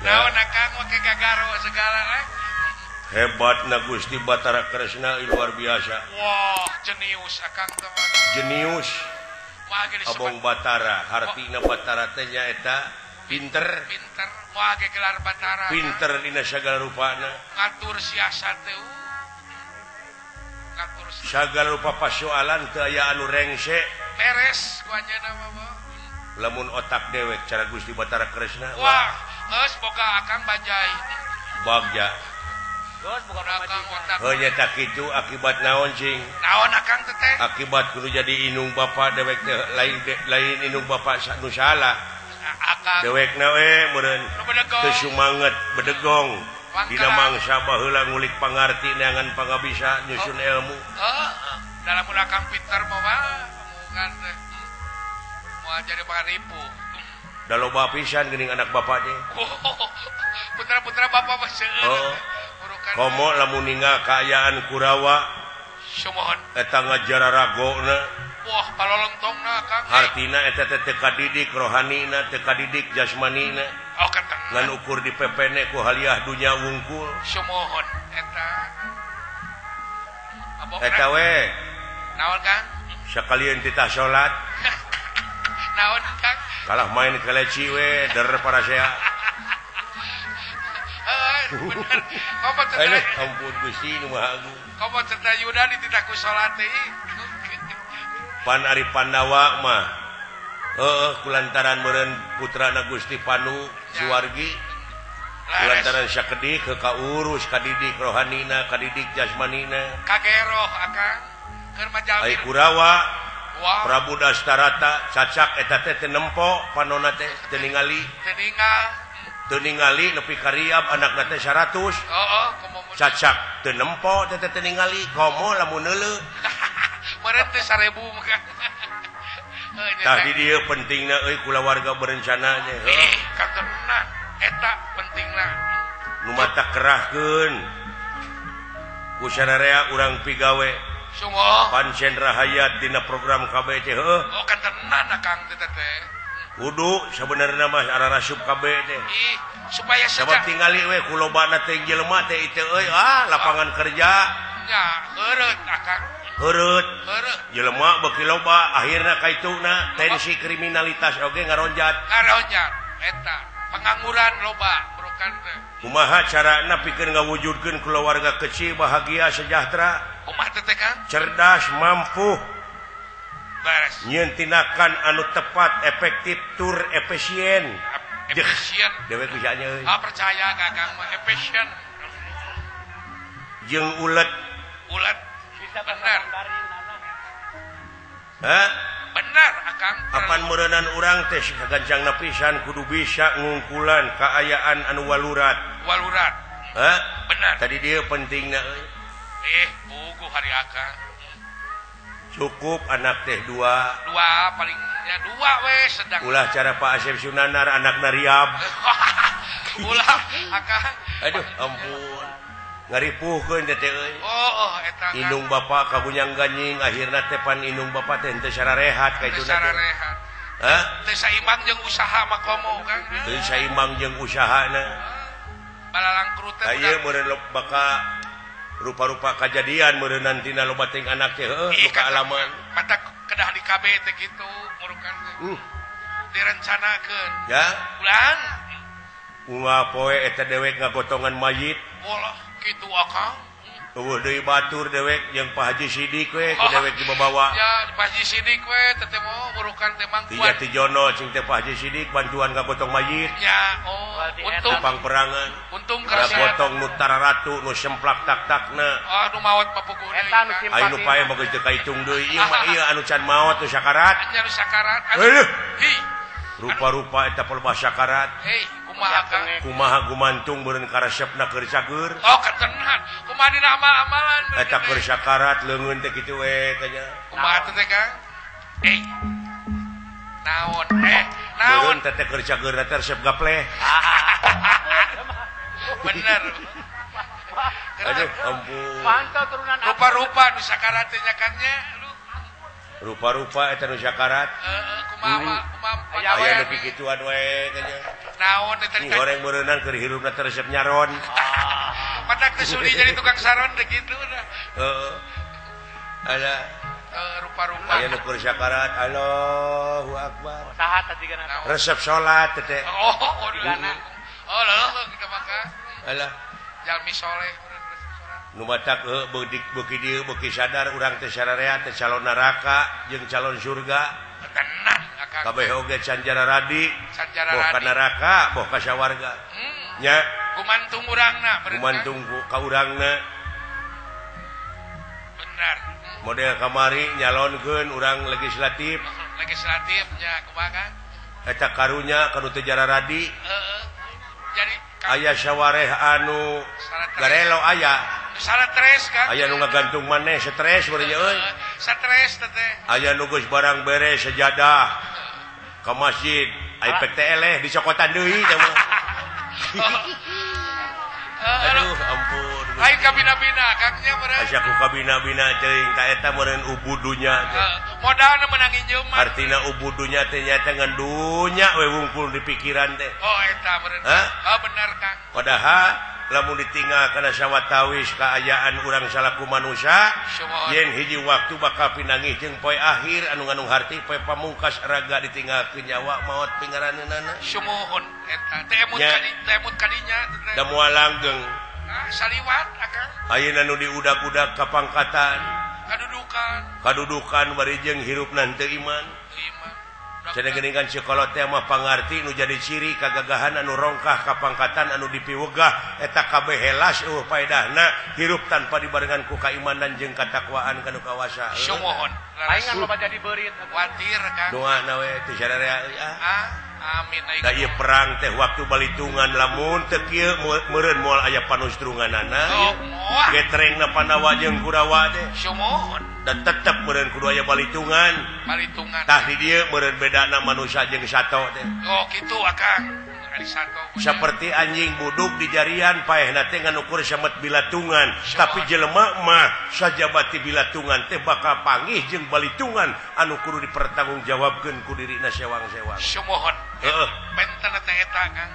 Naon akang make gagaro segala eh. Hebatna Gusti Batara Kresna luar biasa. Wah, jenius akang teh. Jenius. Abong Batara, hartina Batara teh nyaeta pinter. Pinter, moal ge gelar Batara. Pinter dina sagala rupana. Ngatur siasat teh. Ngatur sagala rupa pasoalan teu aya anu rengse. Beres ku anjeunna mah. Lamun otak dewek cara Gusti Batara Kresna. Wah, geus boga akang bajai. Bagja. Geus boga akang otak. Heuh nya tak kitu akibat naon cing? Naon akang teh? Akibat kudu jadi inung bapa dewek teh lain inung bapa nu salah. Akang dewekna we meureun teu sumanget bedegong dina mangsa baheula ngulik pangarti neangan pangabisa nyusun ilmu. Heeh. Da lamun akang pinter mah omongan teh. Moal jadi pangaripu. Da loba pisan geuning anak bapak teh. Putra-putra bapak mah seueur. Komo lamun ninggal kaayaan Kurawa sumuhun eta ngajararagona. Wah, palolontongna Kang. Hartina eta teh teu kadidik rohanina, teu kadidik jasmanina. Oh, kateng. Ngan ukur dipepene ku haliah dunya wungkul. Sumuhun eta. Eta we. Naon Kang? Sakalian titah salat. Naon Kang? Kalah main keleci we der parasea. Bener. Komo cerita. Ampun Gusti nu Maha Agung. Komo cerita Yuda dititah ku salat teh. Pan ari Pandawa mah heueuh kulantaran meureun putrana Gusti Panu Suwargi. Kulantaran sakedik ke kaurus kadidik rohanina, kadidik jasmanina. Kageroh akang. Keur majalmi. Ai Kurawa Prabu Dastarata cacak eta teh teu nempo panona teh teu ningali. Teu ningal. Teu ningali nepi ka riab anakna teh 100. Heeh, komo cacak teu nempo teh teu ningali komo lamun neuleuh. Meureun teh 1000 mah. Tah di dieu pentingna euy kulawarga berencana nya. Heuh, katenna eta pentingna. Nu mata kerahkeun ku sararea urang pigawe. Sungguh. Pancen rahayat dina program KB teh heuh. Oh, katenna Kang teh teh. Kudu sebenarnya mah ararasup KB teh. Ih, supaya sabab tingali we ku lobana teh jelema teh ieu euy ah lapangan kerja. Nya, heureut akang. Heureut. Jelema beuki loba akhirna kaituna tensi kriminalitas oge ngaronjat. Ngaronjat eta pengangguran loba bukan teh. Kumaha carana pikeun ngawujudkeun kulawarga kecil bahagia sejahtera? Kumaha teh Kang? Cerdas, mampu. Nyieun tindakan anu tepat, efektif, tur efisien. Efisien. Dewek bisa nya euy. Ah percaya ka Kang mah efisien. Jeung ulet. Ulet. Bisa bener. Hah? Bener akang. Apan meureunan urang teh sagancangna pisan kudu bisa ngungkulan kaayaan anu walurat. Walurat. Hah? Bener. Tadi dia pentingna euy. Eh, puguh hari akang. Cukup anak teh dua. Dua palingnya dua we sedang. Ulah cara Pak Asep Sunanar anak nariab. Ulah akang. Aduh ampun. Ngaripuhkeun teh teh euy. Oh, eta. Indung bapak kagunyang ganying akhirna teh pan indung bapak teh henteu sararehat ka itu teh. Sararehat. Hah? Teu saimbang jeung usaha mah komo Kang. Teu saimbang jeung usahana. Balalangkrut teh. Ieu meureun baka rupa-rupa kajadian meureun tina loba ting anak teh heuh nu kaalaman. Mata kedah di KB teh kitu murukan teh. Direncanakeun. Ya. Ulang. Unggal poe eta dewek ngagotongan mayit. Walah kitu akang. Eueuh deui batur dewek jeung Pak Haji Sidik we ku dewek dibawa. Ya, Pak Haji Sidik we teh teh mau murukan teh mangkuan. Ti Jono cing teh Pak Haji Sidik bantuan ngagotong mayit. Ya, oh, untung pangperangan. Untung karena gotong nu tararatu nu semplak tak-takna. Oh, nu maot papuguh deui. Eta nu simpati. Anu pae mah geus teu kaitung deui ieu mah ieu anu can maot nu sakarat. Nya nu sakarat. Heuh. Hi. Rupa-rupa eta pelebah sakarat. Hei, kumaha Kang? Kumaha gumantung meureun karesepna keur cager. Oh, katenan. Kumaha dina amal-amalan eta keur sakarat leungeun teh kitu we tanya. Kumaha teh Kang? Eh. Naon? Eh, naon? Meureun teh keur cager teh resep gapleh. Bener. Aduh, ampun. Pantau turunan rupa-rupa nu sakarat teh nya Kang nya. Rupa-rupa eta nu sakarat. Heeh, kumaha kumaha Aya nu kikituan we tanya. Naon teh tadi? Goreng meureunan keur hirupna teh resep nyaron. Matak teh sudi jadi tukang saron teh kitu dah. Heeh. Ada rupa-rupa. Aya nu keur sakarat, Allahu Akbar. Saha tadi kana? Resep salat teh. Oh, digana. Oh, leuh kita maka. Alah. Jalmi soleh. Nu matak beuki dieu beuki sadar urang teh sararea teh calon neraka jeung calon surga. Tenang akang. Kabeh oge canjara radi. Boh ka neraka, boh ka sawarga. Nya. Gumantung urangna, gumantung ka urangna. Benar. Model kamari nyalonkeun urang legislatif. Legislatif nya kumaha kan? Eta karunya kanu teu jara radi. Heeh. Jadi aya sawareh anu garelo aya. Stres kan? Aya nu ngagantung maneh stres beureun euy. Stres teh. Aya nu geus barang beres sejadah ka masjid, ai pek teh eleh dicokotan deui teh mah. Aduh ampun. Ai kabina-bina Kang nya meureun. Asa ku kabina-bina teuing ka eta meureun ubudunya teh. Modalna meunang injeum. Artina ubudunya teh nyaeta ngan dunya we wungkul di pikiran teh. Oh eta meureun. Oh bener Kang. Padahal lamun ditinggal kana sawatawis kaayaan urang salaku manusia yen hiji waktu bakal pinangih jeung poe akhir anu ngandung harti poe pamungkas raga ditinggalkeun nyawa maot pingaraneunana sumuhun eta teh emut kadi teh emut kadinya da moal langgeng saliwat akang ayeuna nu diudag-udag ka pangkatan kadudukan kadudukan bari jeung hirupna teu iman. Cenah geuningan sekolah teh mah pangarti nu jadi ciri kagagahan anu rongkah kapangkatan anu dipiwegah eta kabeh helas eueuh paedahna hirup tanpa dibarengan ku kaimanan jeung katakwaan kanu kawasa. Sumuhun. Palingan loba jadi beurit kuatir Kang. Doana we teu sararea euy ah. Amin. Da ieu perang teh waktu balitungan lamun teu kieu meureun moal aya panustrunganana. Getrengna Pandawa jeung Kurawa teh. Sumuhun. Dan tetep meureun kudu aya balitungan. Balitungan. Tah di dieu meureun bedana manusia jeung sato teh. Oh kitu akang. Ari sato. Saperti anjing buduk di jarian paehna teh ngan ukur samet bilatungan, tapi jelema mah sajabati bilatungan teh bakal panggih jeung balitungan anu kudu dipertanggungjawabkeun ku dirina sewang-sewang. Sumuhun. Heeh. Benten teh eta Kang.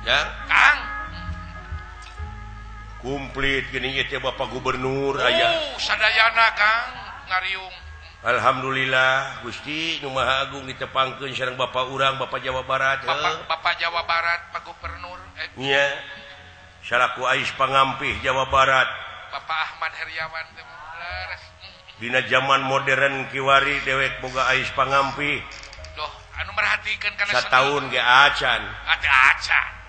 Ya, Kang. Komplit geuning ieu teh Bapak Gubernur aya. Sadayana Kang ngariung. Alhamdulillah Gusti nu Maha Agung ditepangkeun sareng Bapak urang Bapak Jawa Barat. Bapak Jawa Barat Pak Gubernur. Nya. Salaku ais pangampih Jawa Barat. Bapak Ahmad Heriawan teh leres. Dina zaman modern kiwari dewek boga ais pangampih. Doh, anu merhatikeun kana sataun ge acan. Acan.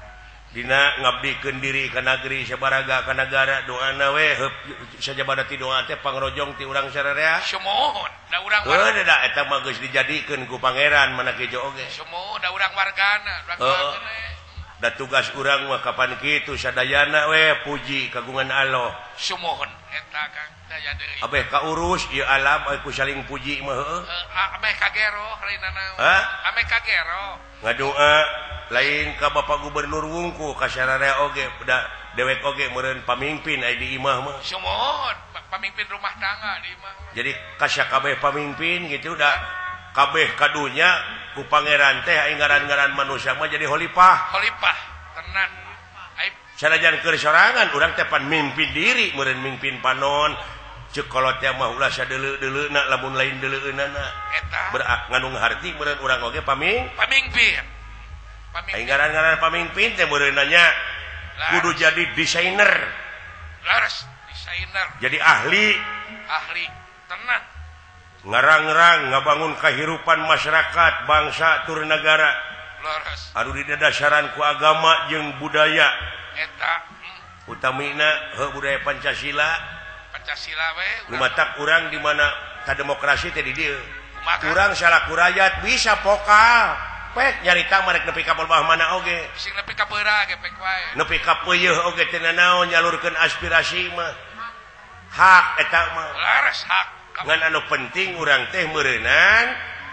Dina ngabdikeun diri ka nagri sabaraga ka nagara doana we sajabada ti doa teh pangrojong ti urang sararea. Sumuhun, da urang warga. Heuh da eta mah geus dijadikeun ku pangeran mana kejo oge. Sumuhun, da urang wargana, urang wargana. Da tugas urang mah kapan kitu sadayana we puji kagungan Allah. Sumuhun eta Kang daya deui. Abeh kaurus ieu alam ku saling puji mah heuh. Ameh kagero lainana. Ameh kagero. Ngadoa lain ka Bapak Gubernur wungku ka sararea oge da dewek oge meureun pamimpin aya di imah mah. Sumuhun, pamimpin rumah tangga di imah. Jadi kasakabeh pamimpin gitu da kabeh kadunya ku pangeran teh aing ngaran-ngaran manusia mah jadi khalifah. Khalifah tenan. Sanajan keur sorangan urang teh pan mimpin diri meureun mimpin panon. Ceuk kolot teh mah ulah sadeuleu-deuleuna lamun lain deuleueunana. Eta berak ngandung harti meureun urang oge pamimpin. Aing ngaran-ngaran pamimpin teh meureun nanya kudu jadi desainer. Leres, desainer. Jadi ahli. Ahli tenan. Ngarang-rang ngabangun kehidupan masyarakat, bangsa tur negara. Leres. Anu didasarkan ku agama jeung budaya. Eta. Utamina heuh budaya Pancasila. Pancasila we. Lumatak urang di mana ta demokrasi teh di dieu. Urang salaku rakyat bisa pokal. Pek nyarita marek nepi ka bawah mana oge. Sing nepi ka peura ge pek wae. Nepi ka peuyeun oge teu nanaon nyalurkeun aspirasi mah. Hak eta mah. Leres hak. Ngan anu penting urang teh meureunan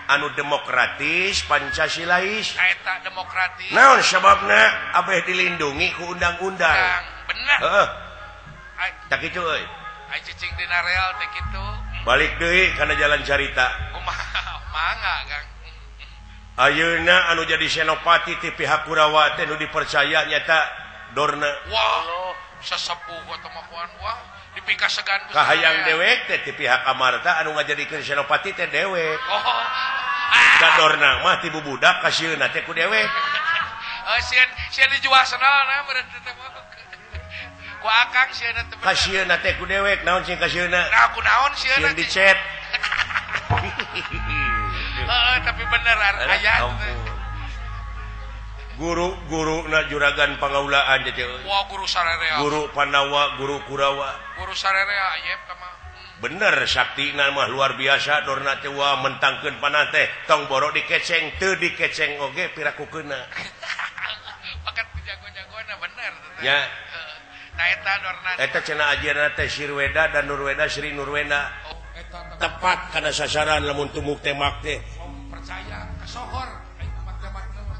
anu demokratis Pancasilais. Eta demokratis. Naon sababna abeh dilindungi ku undang-undang. Bener. Heeh. Tak kitu euy. Ai cicing dina rel teh kitu. Balik deui kana jalan carita. Kumaha? Mangga Kang. Ayeuna anu jadi senopati ti pihak Kurawa teh nu dipercaya nyata Dorna. Wah, sesepuh atau makuan wah dipikasegan ku kahayang dewek teh ti pihak Amarta anu ngajadikeun senopati teh dewek. Oh. Da Dorna mah ti bubudak kasieunna teh ku dewek. Oh, sieun sieun dijual senalna meureun teh mah. Ku akang sieunna teh. Kasieunna teh ku dewek naon sing kasieunna? Nah, ku naon sieunna? Sieun dicet. Tapi bener aya guru-guru na juragan pangaulaan teh. Wah, guru sararea. Guru Pandawa, guru Kurawa. Guru sararea ayep mah. Bener saktina mah luar biasa Dorna teh wah mentangkeun panah teh tong boro dikeceng teu dikeceng oge pirakukeunna. Paket jago-jagona bener teh. Ya. Nah eta Dorna. Eta cenah ajianna teh Sirweda dan Nurweda Sri Nurweda. Oh, eta tepat kana sasaran lamun tumuk temak teh. Percaya kasohor aing temak-temakna mah.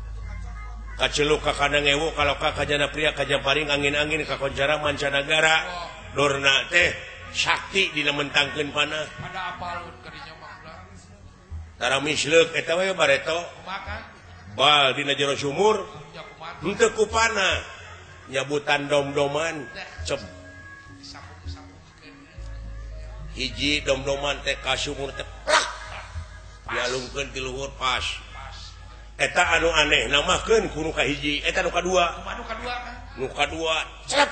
Kaceluk ka kana ngewu kaloka kajana pria kajamparing angin-angin kakoncara mancanagara. Dorna teh sakti dina mentangkeun panah. Pada apalun kadinya mah ulah. Tara misleuk eta we bareto. Kumaha? Bal dina jero sumur. Henteu ku panah. Nyabutan dom-doman. Cep. Hiji dom-doman teh ka sumur teh plak. Dialungkeun ti luhur pas. Eta anu aneh namahkeun ku nu kahiji, eta nu kadua. Kumaha nu kadua kan? Nu kadua cep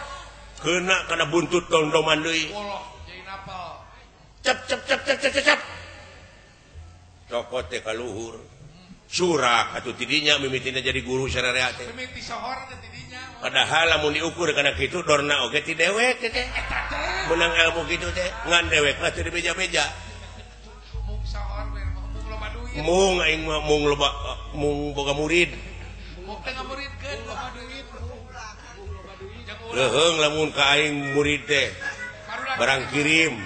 kena kana buntut dom-doman deui. Woloh, jadi napal. Cep cep cep cep cep cep. Cokot teh ka luhur. Surak atuh tidinya mimitina jadi guru sararea teh. Mimiti sohor teh tidinya. Padahal lamun diukur kana kitu Dorna oge ti dewek teh. Menang ilmu kitu teh ngan dewek mah teu dibeja-beja. Mung sohor we mung loba duit. Mung aing mah mung loba mung boga murid. Mung teh ngamuridkeun loba duit. Leuheung lamun ka aing murid teh. Barang kirim.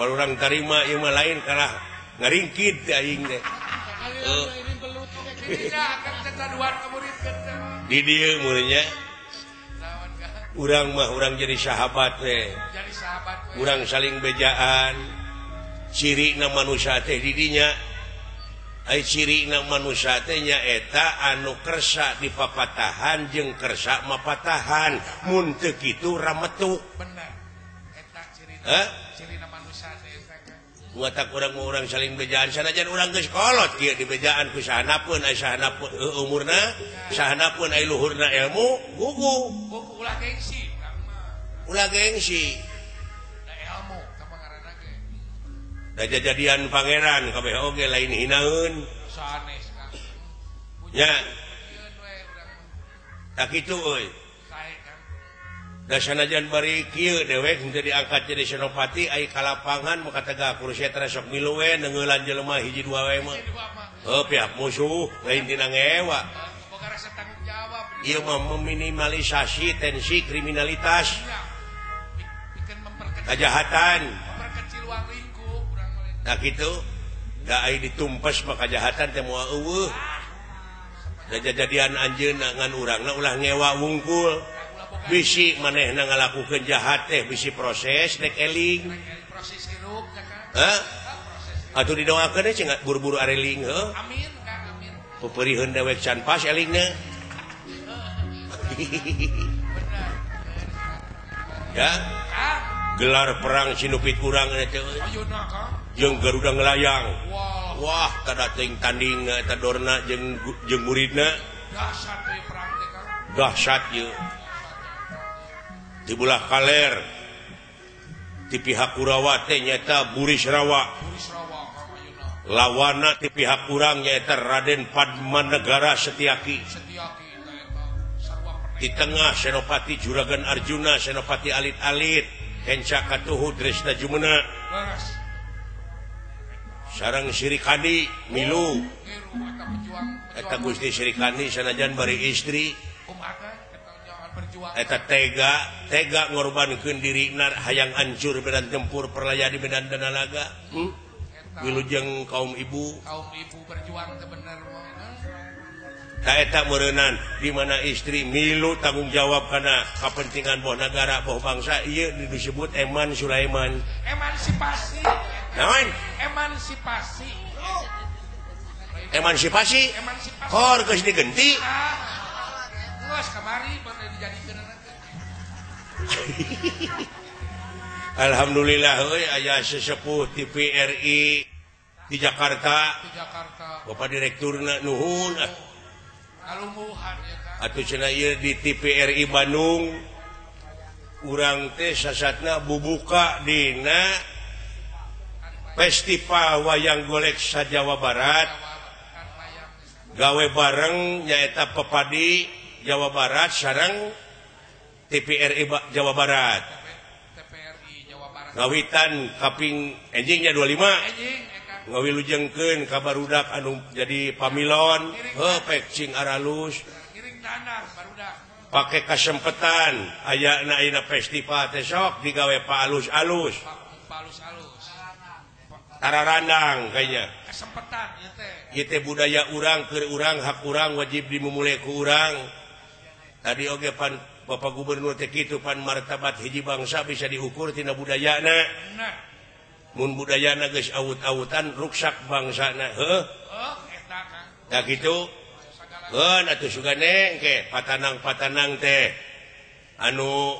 Marurang tarima ieu mah lain kalah ngaringkid teh aing teh. Di dieu muridnya. Urang mah urang jadi sahabat we. Urang saling bejaan. Cirina manusia teh di dinya. Ai cirina manusia teh nyaeta anu kersa dipapatahan jeung kersa mapatahan. Mun teu kitu rametuk. Bener. Eta cirina. Hah? Cirina manusia teh eta kan. Watak urang mah urang saling bejaan sanajan urang geus kolot kieu dibejaan ku sahanapeun ai sahanapeun umurna, sahanapeun ai luhurna ilmu, gugu. Gugu ulah gengsi urang mah. Ulah gengsi. Da ilmu ka pangaranna ge. Da jajadian pangeran kabeh oge lain hinaeun. Sanes Kang. Nya. Tak kitu euy. Sae Kang. Da sanajan bari kieu dewek henteu diangkat jadi senopati ai ka lapangan maka tegak kursi eta sok milu we neungeulan jelema hiji dua we mah. Heuh pihak musuh lain tina ngewa. Boga rasa tanggung jawab. Ieu mah meminimalisasi tensi kriminalitas. Kejahatan. Memperkecil ruang lingkup urang mah. Tah kitu da ai ditumpes mah kajahatan teh moal eueuh. Da jajadian anjeunna ngan urangna ulah ngewa wungkul. Bisi manehna ngalakukeun jahat teh bisi proses rek eling. Proses hirup nya Kang. Hah? Atuh didoakeun cing buru-buru areling heuh. Amin Kang, amin. Peupeurieun dewek can pas elingna. Bener. Ya. Gelar perang sinupit kurang eta euy. Ayeuna Kang. Jeung Garuda ngelayang. Wah, Wah kada teuing tandingna eta Dorna jeung jeung muridna. Dahsyat ieu perang teh Kang. Dahsyat ieu. Di belah kaler di pihak Kurawa teh nyaeta Burisrawa. Lawana di pihak kurang nyaeta Raden Padmanegara Setiaki. Di tengah Senopati Juragan Arjuna, Senopati Alit-Alit, Kenca Katuhu Dresna Jumena. Sareng Sirikandi milu. Eta Gusti Sirikandi sanajan bari istri. Eta tega tega ngorbankeun dirina hayang hancur medan tempur perlaya di medan danalaga. Wilujeng kaum ibu. Kaum ibu berjuang teh bener mah. Ta eta meureunan di mana istri milu tanggung jawab kana kapentingan boh nagara boh bangsa ieu disebut Eman Sulaiman. Emansipasi. Naon? Emansipasi. Emansipasi. Kor geus digenti. Geus kamari bade dijadikeun. Alhamdulillah euy aya sesepuh TVRI di Jakarta. Di Jakarta. Bapak direkturna nuhun ah. Kalungguhan ya Kang. Atuh cenah ieu di TVRI Bandung urang teh sasatna bubuka dina Festival Wayang Golek sa Jawa Barat. Gawe bareng nyaeta Pepadi Jawa Barat sareng TVRI Jawa Barat. TPRI Jawa Barat. Ngawitan kaping enjingnya 25. Ngawilujengkeun ka barudak anu jadi pamilon, heuh pek cing aralus. Ngiring tanah barudak. Pake kasempetan ayana ayeuna festival teh sok digawe pa alus-alus. Pa alus-alus. Tararandang kayaknya. Kesempetan ieu teh. Ieu teh budaya urang keur urang hak urang wajib dimumule ku urang. Tadi oge pan Bapak Gubernur teh kitu pan martabat hiji bangsa bisa diukur tina budayana. Mun budayana geus awut-awutan ruksak bangsana heuh. Oh, eta Kang. Tah kitu. Heuh atuh sugane engke patanang-patanang teh anu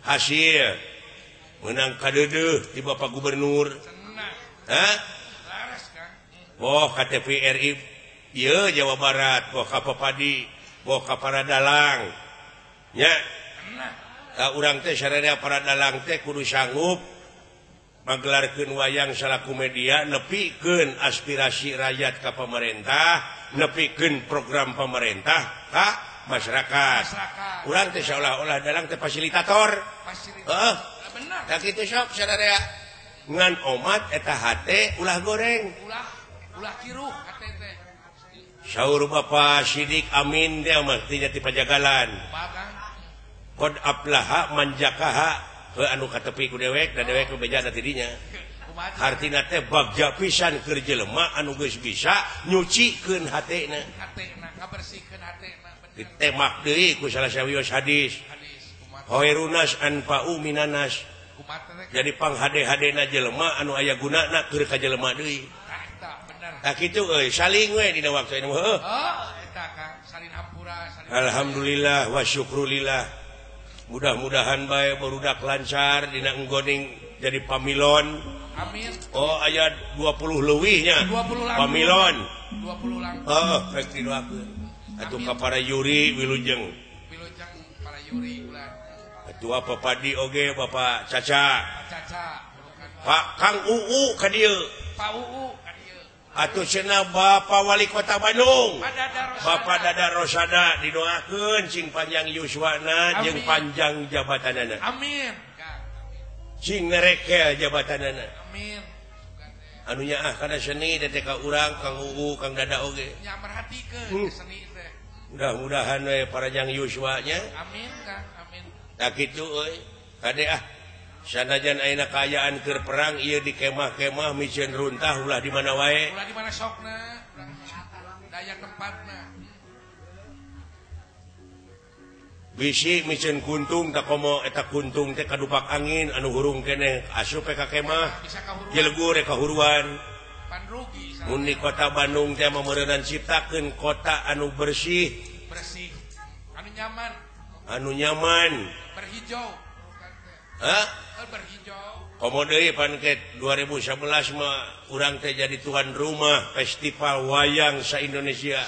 hasil meunang kadeudeuh ti Bapak Gubernur. Hah? Laras Kang. Boh ka TVRI ieu Jawa Barat, boh ka Papadi, boh ka para dalang. Nya. Ka urang teh sararea para dalang teh kudu sanggup magelarkeun wayang salaku media nepikeun aspirasi rakyat ka pemerintah, nepikeun program pemerintah ka masyarakat. Urang teh seolah-olah dalang teh fasilitator. Heeh. Bener. Tah kitu sok sararea. Ngan omat eta hate ulah goreng. Ulah kiruh hate teh. Saur Bapak Sidik Amin teh mah ti jati pajagalan. Qad aflaha manjakaha heuh anu katepi ku dewek da dewek nu bejana ti dinya. Hartina teh bagja pisan keur jelema anu geus bisa nyucikeun hatena. Hatena ngabersihkeun hatena. Ditemak deui ku salah sawios hadis. Khairunas anfa'u minanas. Jadi panghade-hadena jelema anu aya gunana keur ka jelema deui. Tah kitu euy saling we dina waktu ini heuh. Oh, eta Kang, salin hampura, salin. Alhamdulillah wa syukrulillah. Mudah-mudahan bae barudak lancar dina enggoning jadi pamilon. Amin. Oh, aya 20 leuwihnya. 20 langkung. Pamilon. 20 langkung. Heeh, rek didoakeun. Atuh ka para Yuri wilujeng. Wilujeng para Yuri ulah. Ketua Papadi oge Bapak Caca. Pak Caca. Pak Kang UU ka dieu. Pak UU ka dieu. Atuh cenah Bapak Wali Kota Bandung. Bapak Dada Rosada didoakeun cing panjang yuswana jeung panjang jabatanana. Amin. Cing nerekel jabatanana. Amin. Anu nyaah kana seni teh ka urang Kang UU Kang Dada oge. Nya merhatikeun seni teh. Mudah-mudahan we panjang yuswanya. Amin Kang. Amin. Tah kitu euy. Kade ah sanajan ayeuna kaayaan keur perang ieu di kemah-kemah miceun runtah ulah di mana wae. Ulah di mana sokna, daya tempatna. Bisi miceun kuntung tak komo eta kuntung teh kadupak angin anu hurung keneh asup ka kemah. Jelegur kahuruan. Mun di kota Bandung teh meureunan ciptakeun kota anu bersih. Bersih. Anu nyaman. Anu nyaman. Berhijau. Hah? Berhijau. Komo deui pan ke 2011 mah urang teh jadi tuan rumah festival wayang sa-Indonesia.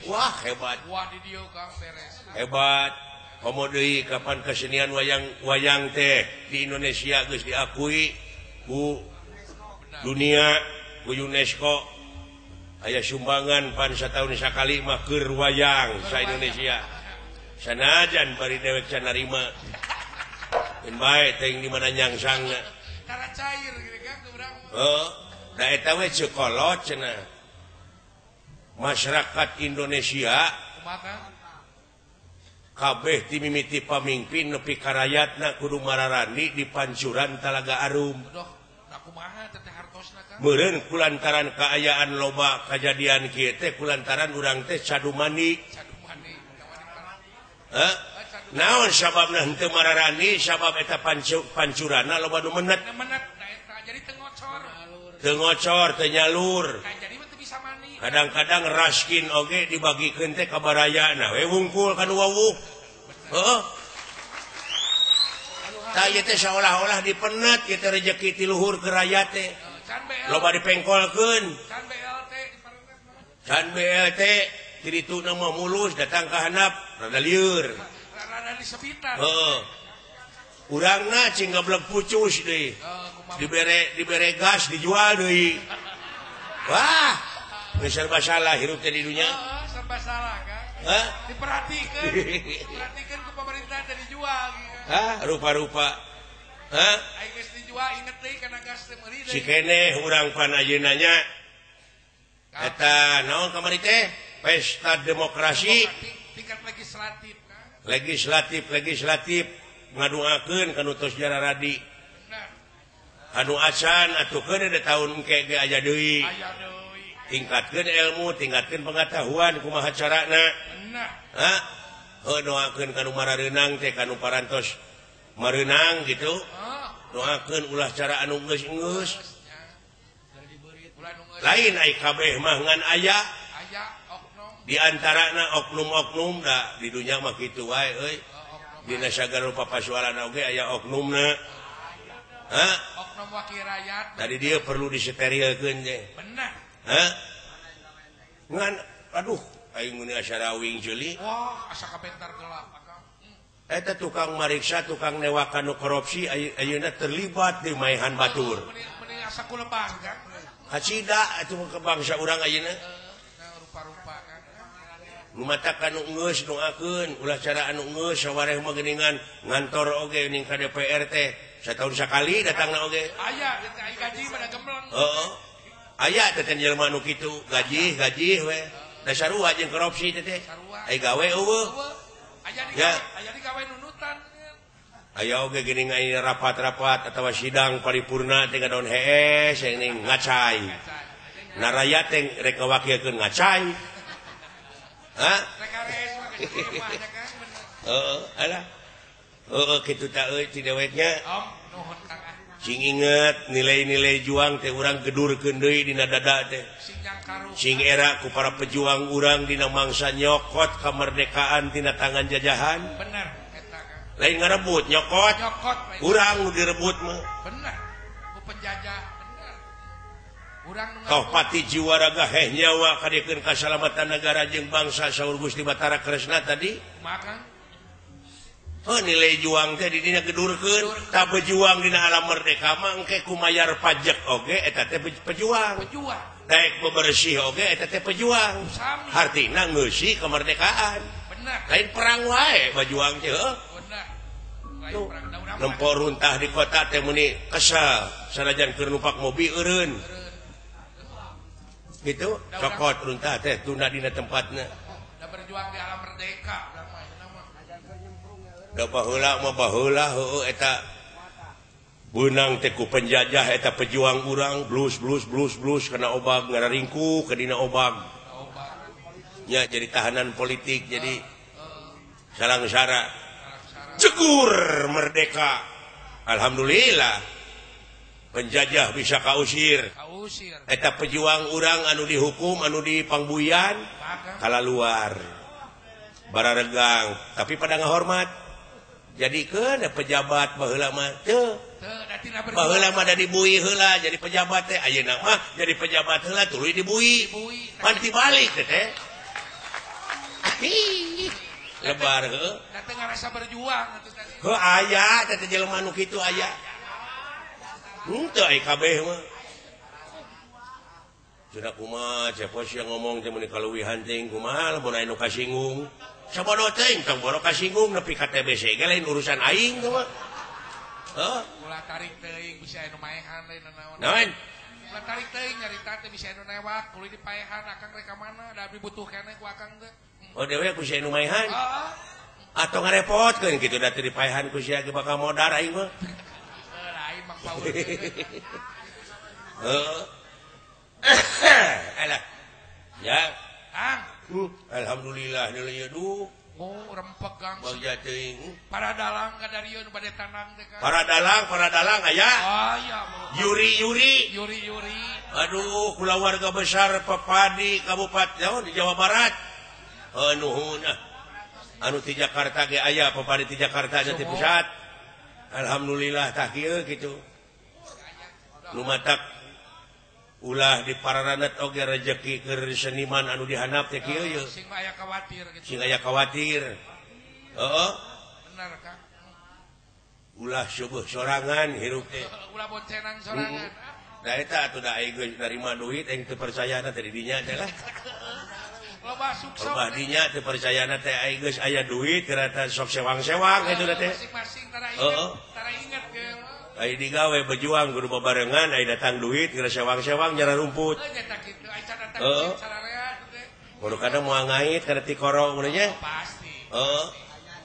Wah, hebat. Wah di dieu Kang beres. Hebat. Komo deui kapan kesenian wayang teh di Indonesia geus diakui ku dunia, ku UNESCO. Aya sumbangan pan sataun sakali mah keur wayang sa-Indonesia. Sanajan bari dewek can narima. Keun bae teuing di mana nyangsangna. Cara cair gini kan urang. Heuh, da eta we ceuk kolot cenah. Masyarakat Indonesia kumaha? Kabeh ti mimiti pamingpin nepi ka rayatna kudu mararani di pancuran Talaga Arum. Aduh, da kumaha teh hartosna Kang? Meureun kulantaran kaayaan loba kajadian kieu teh kulantaran urang teh cadu mandi. Cadu mandi. Hah? Naon sababna henteu mararani sabab eta pancurana loba nu menet. Menet da eta jadi teu ngocor. Teu ngocor, teu nyalur. Jadi mah teu bisa mandi. Kadang-kadang raskin oge dibagikeun teh ka barayana we wungkul ka nu wawuh. Heeh. Tah ieu teh saolah-olah dipenet ieu teh rejeki ti luhur ke rakyat teh. Loba dipengkolkeun. Can BLT ti dituna mah mulus datang ka handap rada lieur. Rada disepitan. Heeh. Urangna cing gablek pucus deui. Dibere gas dijual deui. Wah, geus serba salah hirup teh di dunya. Heeh, serba salah kan. Hah? Diperhatikeun. Diperhatikeun ku pemerintah teh dijual. Hah, rupa-rupa. Hah? Aing geus dijual inget deui kana gas teh meuli deui. Si keneh urang pan ayeuna nya. Eta naon kamari teh? Pesta demokrasi tingkat legislatif kan. Legislatif ngaduakeun ka nu tos jararadi. Anu acan atukeun da taun engke ge aya deui. Tingkatkeun ilmu, tingkatkeun pengetahuan kumaha carana. Hah? Heuh doakeun ka nu marareunang teh ka nu parantos mareunang gitu. Doakeun ulah cara anu geus-geus. Lain ai kabeh mah ngan aya. Di antarana oknum-oknum da di dunya mah kitu wae euy. Dina sagala rupa pasualan oge aya oknumna. Hah? Oknum wakil rakyat. Tadi dia perlu disterilkeun teh. Benar. Hah? Ngan aduh aing meuni asarawing ceuli. Wah, asa kabentar gelap akang. Eta tukang mariksa, tukang newakan nu korupsi ayeuna terlibat di maehan batur. Meuni asa kulebang kan. Hacida atuh ke bangsa urang ayeuna. Rupa-rupa kan. Nu matakan nu geus doakeun ulah cara anu geus sawareh mah geuningan ngantor oge ning ka DPR teh satahun sakali datangna oge. Aya teh gaji mah gembleng. Heeh. Aya teh jelema nu kitu gaji we. Da sarua jeung korupsi teh teh. Ai gawe eueuh. Aya digawe, aya digawe nunutan. Aya oge geuning aya rapat-rapat atawa sidang paripurna teh ngadon hees ning ngacai. Naraya teh rek ngawakilkeun ngacai. Hah? Heeh, alah. Heeh kitu ta euy ti deweknya. Sing inget nilai-nilai juang teh urang gedurkeun deui dina dada teh. Sing era ku para pejuang urang dina mangsa nyokot kemerdekaan tina tangan jajahan. Bener eta kan. Lain ngarebut nyokot. Urang nu direbut mah. Bener. Ku penjajah. Toh pati jiwa raga heh nyawa kadiekeun kasalamatan negara jeung bangsa saur Gusti Batara Kresna tadi. Kumaha? Oh nilai juang teh di dina gedurkeun, tah pejuang dina alam merdeka mah engke kumayar pajak oge eta teh pejuang. Pejuang. Daek bebersih oge eta teh pejuang. Hartina ngeusi kemerdekaan. Bener. Lain perang wae bajuang teh heuh. Bener. Lain perang nempo runtah di kota teh meuni kesel sanajan keur numpak mobil eureun. Gitu cokot runtah teh tunda dina tempatna. Da berjuang di alam merdeka da baheula mah baheula heueuh eta beunang teh ku penjajah eta pejuang urang blus blus blus blus kana obag ngararingku ke dina obag. Nya jadi tahanan politik jadi salangsara. Jegur merdeka. Alhamdulillah. Penjajah bisa kausir. Eta pejuang urang anu dihukum anu dipangbuyan kalaluar bararegang tapi pada ngahormat jadi keun pejabat baheula mah teu baheula mah da dibui heula jadi pejabat teh ayeuna mah jadi pejabat heula tuluy dibui pan tibalik teh teh lebar heuh da teu ngarasa berjuang atuh tadi heuh aya teh jelema nu kitu aya. Henteu ai kabeh mah. Sudah kumaha cepos yang ngomong teh meuni kaluwihan teuing kumaha lamun aya nu kasinggung. Sabodo teuing tong boro kasinggung nepi ka TBC ge lain urusan aing teh mah. Heuh. Ulah tarik teuing bisa anu maehan lain naon. Naon? Ulah tarik teuing nyarita teh bisa anu newak kudu dipaehan akang rek ka mana da abdi butuh keneh ku akang teh. Oh dewe ku sia nu maehan. Heeh. Atau ngarepotkeun kitu da teu dipaehan ku sia ge bakal modar aing mah. Alah. Ya. Kang. Alhamdulillah nilai duh. Oh, Urang pegang. Bagja teuing. Para dalang kadarieun bade tanang teh Kang. Para dalang aya. Aya. Yuri Yuri. Yuri Yuri. Aduh, kulawarga besar Pepadi Kabupaten di Jawa Barat. Nuhun ah. Anu ti Jakarta ge aya Pepadi ti Jakarta nya ti pusat. Alhamdulillah tah kieu kitu. Nu matak ulah di pararanet oge rejeki keur seniman anu dihanap teh kieu ye. Sing aya khawatir kitu. Sing aya khawatir. Heeh. Bener Kang. Ulah subuh sorangan hirup teh. Ulah boncengan sorangan. Da eta atuh da aing geus narima duit aing teu percayana teh di dinya teh lah. Loba sukses. Loba dinya teu percayana teh aing geus aya duit ternyata sok sewang-sewang kitu teh. Masing-masing tara inget, tara inget ge. Ai digawe berjuang kudu babarengan ai datang duit geus sewang-sewang nyara rumput. Heuh nya kitu ai datang duit sararea teh. Baru kadang moal ngait kana tikoro mun nya. Pasti. Heeh.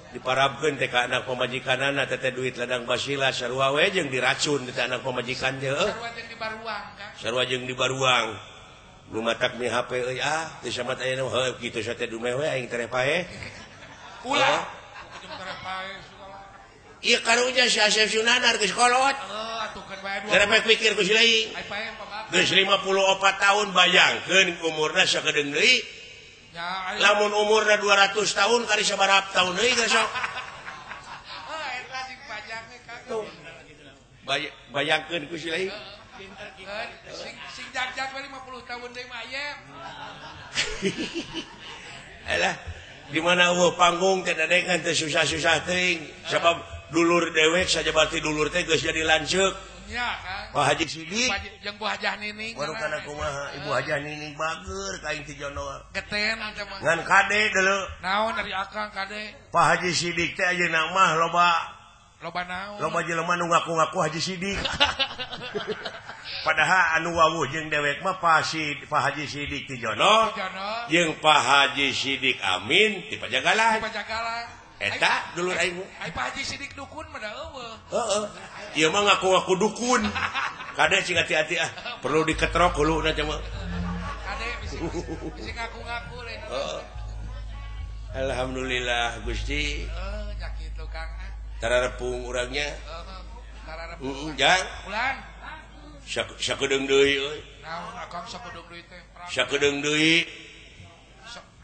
Diparabkeun teh ka anak pamajikanana teh duit ladang basila sarua we jeung diracun teh anak pamajikan teh heuh. Sarua jeung dibaruang Kang. Sarua jeung dibaruang. Nu matak mi HP euy ah teu samat aya nu heuh kitu sate dumeh we aing tere paeh. Ulah. Jeung tere paeh segala. Ieu karunya si Asep Sunanar geus kolot. Heuh atuh kan bae dua. Tere pikir ku si leuy. Ai paeh pamaaf. Geus 54 tahun bayangkeun umurna sakedeung deui. Lamun umurna 200 tahun kali sabaraha tahun deui geus sok. Heuh eta sing panjang we Kang. Bayangkeun ku si leuy. Sing sing jagjag we 50 tahun deui mah aya. Alah, di mana eueuh panggung teh dadengan teh susah-susah teuing sabab dulur dewek saja berarti dulur teh geus jadi lanceuk. Nya Kang. Pak Haji Sidik jeung Bu Hajah Nining. Baru kana kumaha Ibu Hajah Nining bager ka aing ti jono. Geten teh mah. Ngan kade deuleu. Naon dari akang kade? Pak Haji Sidik teh ayeuna mah loba loba naon? Loba jelema nu ngaku-ngaku Haji Sidik. Padahal anu wawuh jeung dewek mah Pak Haji Sidik ti jono. Jeung Pak Haji Sidik Amin ti Pajagalan. Ti Pajagalan. Eta dulur aing. Ai Pak Haji Sidik dukun mah da eueuh. Heeh. Ieu mah ngaku-ngaku dukun. Kade cing hati-hati ah, perlu diketrok huluna teh mah. Kade bisi ngaku-ngaku lain. Heeh. Alhamdulillah Gusti. Heuh nya kitu Kang. Tararepung urangnya. Heeh. Tararepung. Heeh, jang. Ulang. Sakedeung deui euy. Naon akang sakedeung deui teh? Sakedeung deui.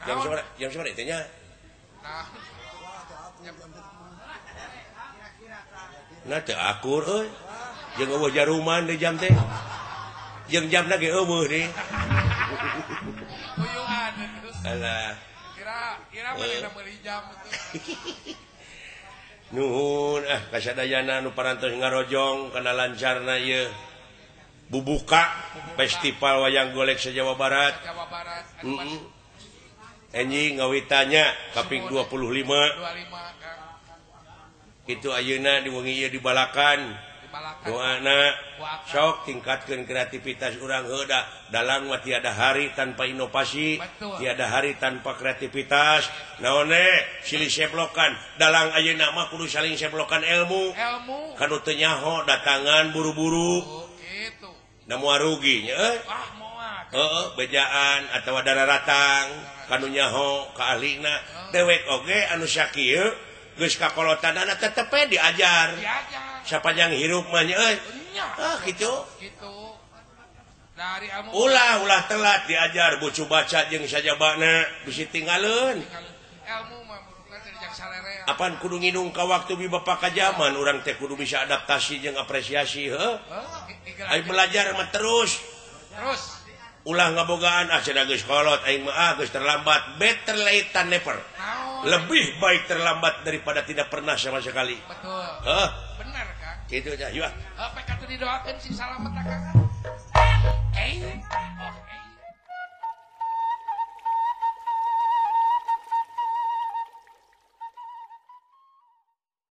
Jam sabaraha? Jam sabaraha teh nya? Nah. Nah teu akur euy. Jeung eueuh jaruman di jam teh. Jeung jamna ge eueuh deui. Uyuhan atuh. Alah. Kira-kira manehna meuli jam atuh. Nuhun ah kasadayana nu parantos ngarojong kana lancarna ieu bubuka Festival Wayang Golek se-Jawa Barat. Jawa Barat. Heeh. Enjing ngawitanya kaping 25. 25 Kang. Kitu ayeuna di wengi ieu dibalakan. Doana sok tingkatkeun kreativitas urang heuda dalang mah tiada hari tanpa inovasi, betul. Tiada hari tanpa kreativitas. Naon silih seplokan dalang ayeuna mah kudu saling seplokan ilmu. Ilmu. Kanu teu nyaho datangan buru-buru. Oh, kitu. Da moal rugi nya euy. Ah moal. Heeh, bejaan atawa dararatang kanu nyaho ka ahlina. Dewek oge anu sakieu geus kakolotanana tetep we diajar. Diajar. Sapanjang hirup mah nya euy. Ah kitu. Kitu. Dari ilmu ulah telat diajar bucu baca jeung sajabana bisi tinggaleun. Ilmu mah bukan jadi salerea. Apan kudu nginung ka waktu bi bapak ka jaman urang teh kudu bisa adaptasi jeung apresiasi heuh. Ai belajar mah terus. Terus. Ulah ngabogaan ah cenah geus kolot aing mah ah geus terlambat. Better late than never. Lebih baik terlambat daripada tidak pernah sama sekali. Betul. Heuh. Benar Kang. Kitu nya yeuh. Heuh pek atuh didoakeun sing salamet Kang. Eh.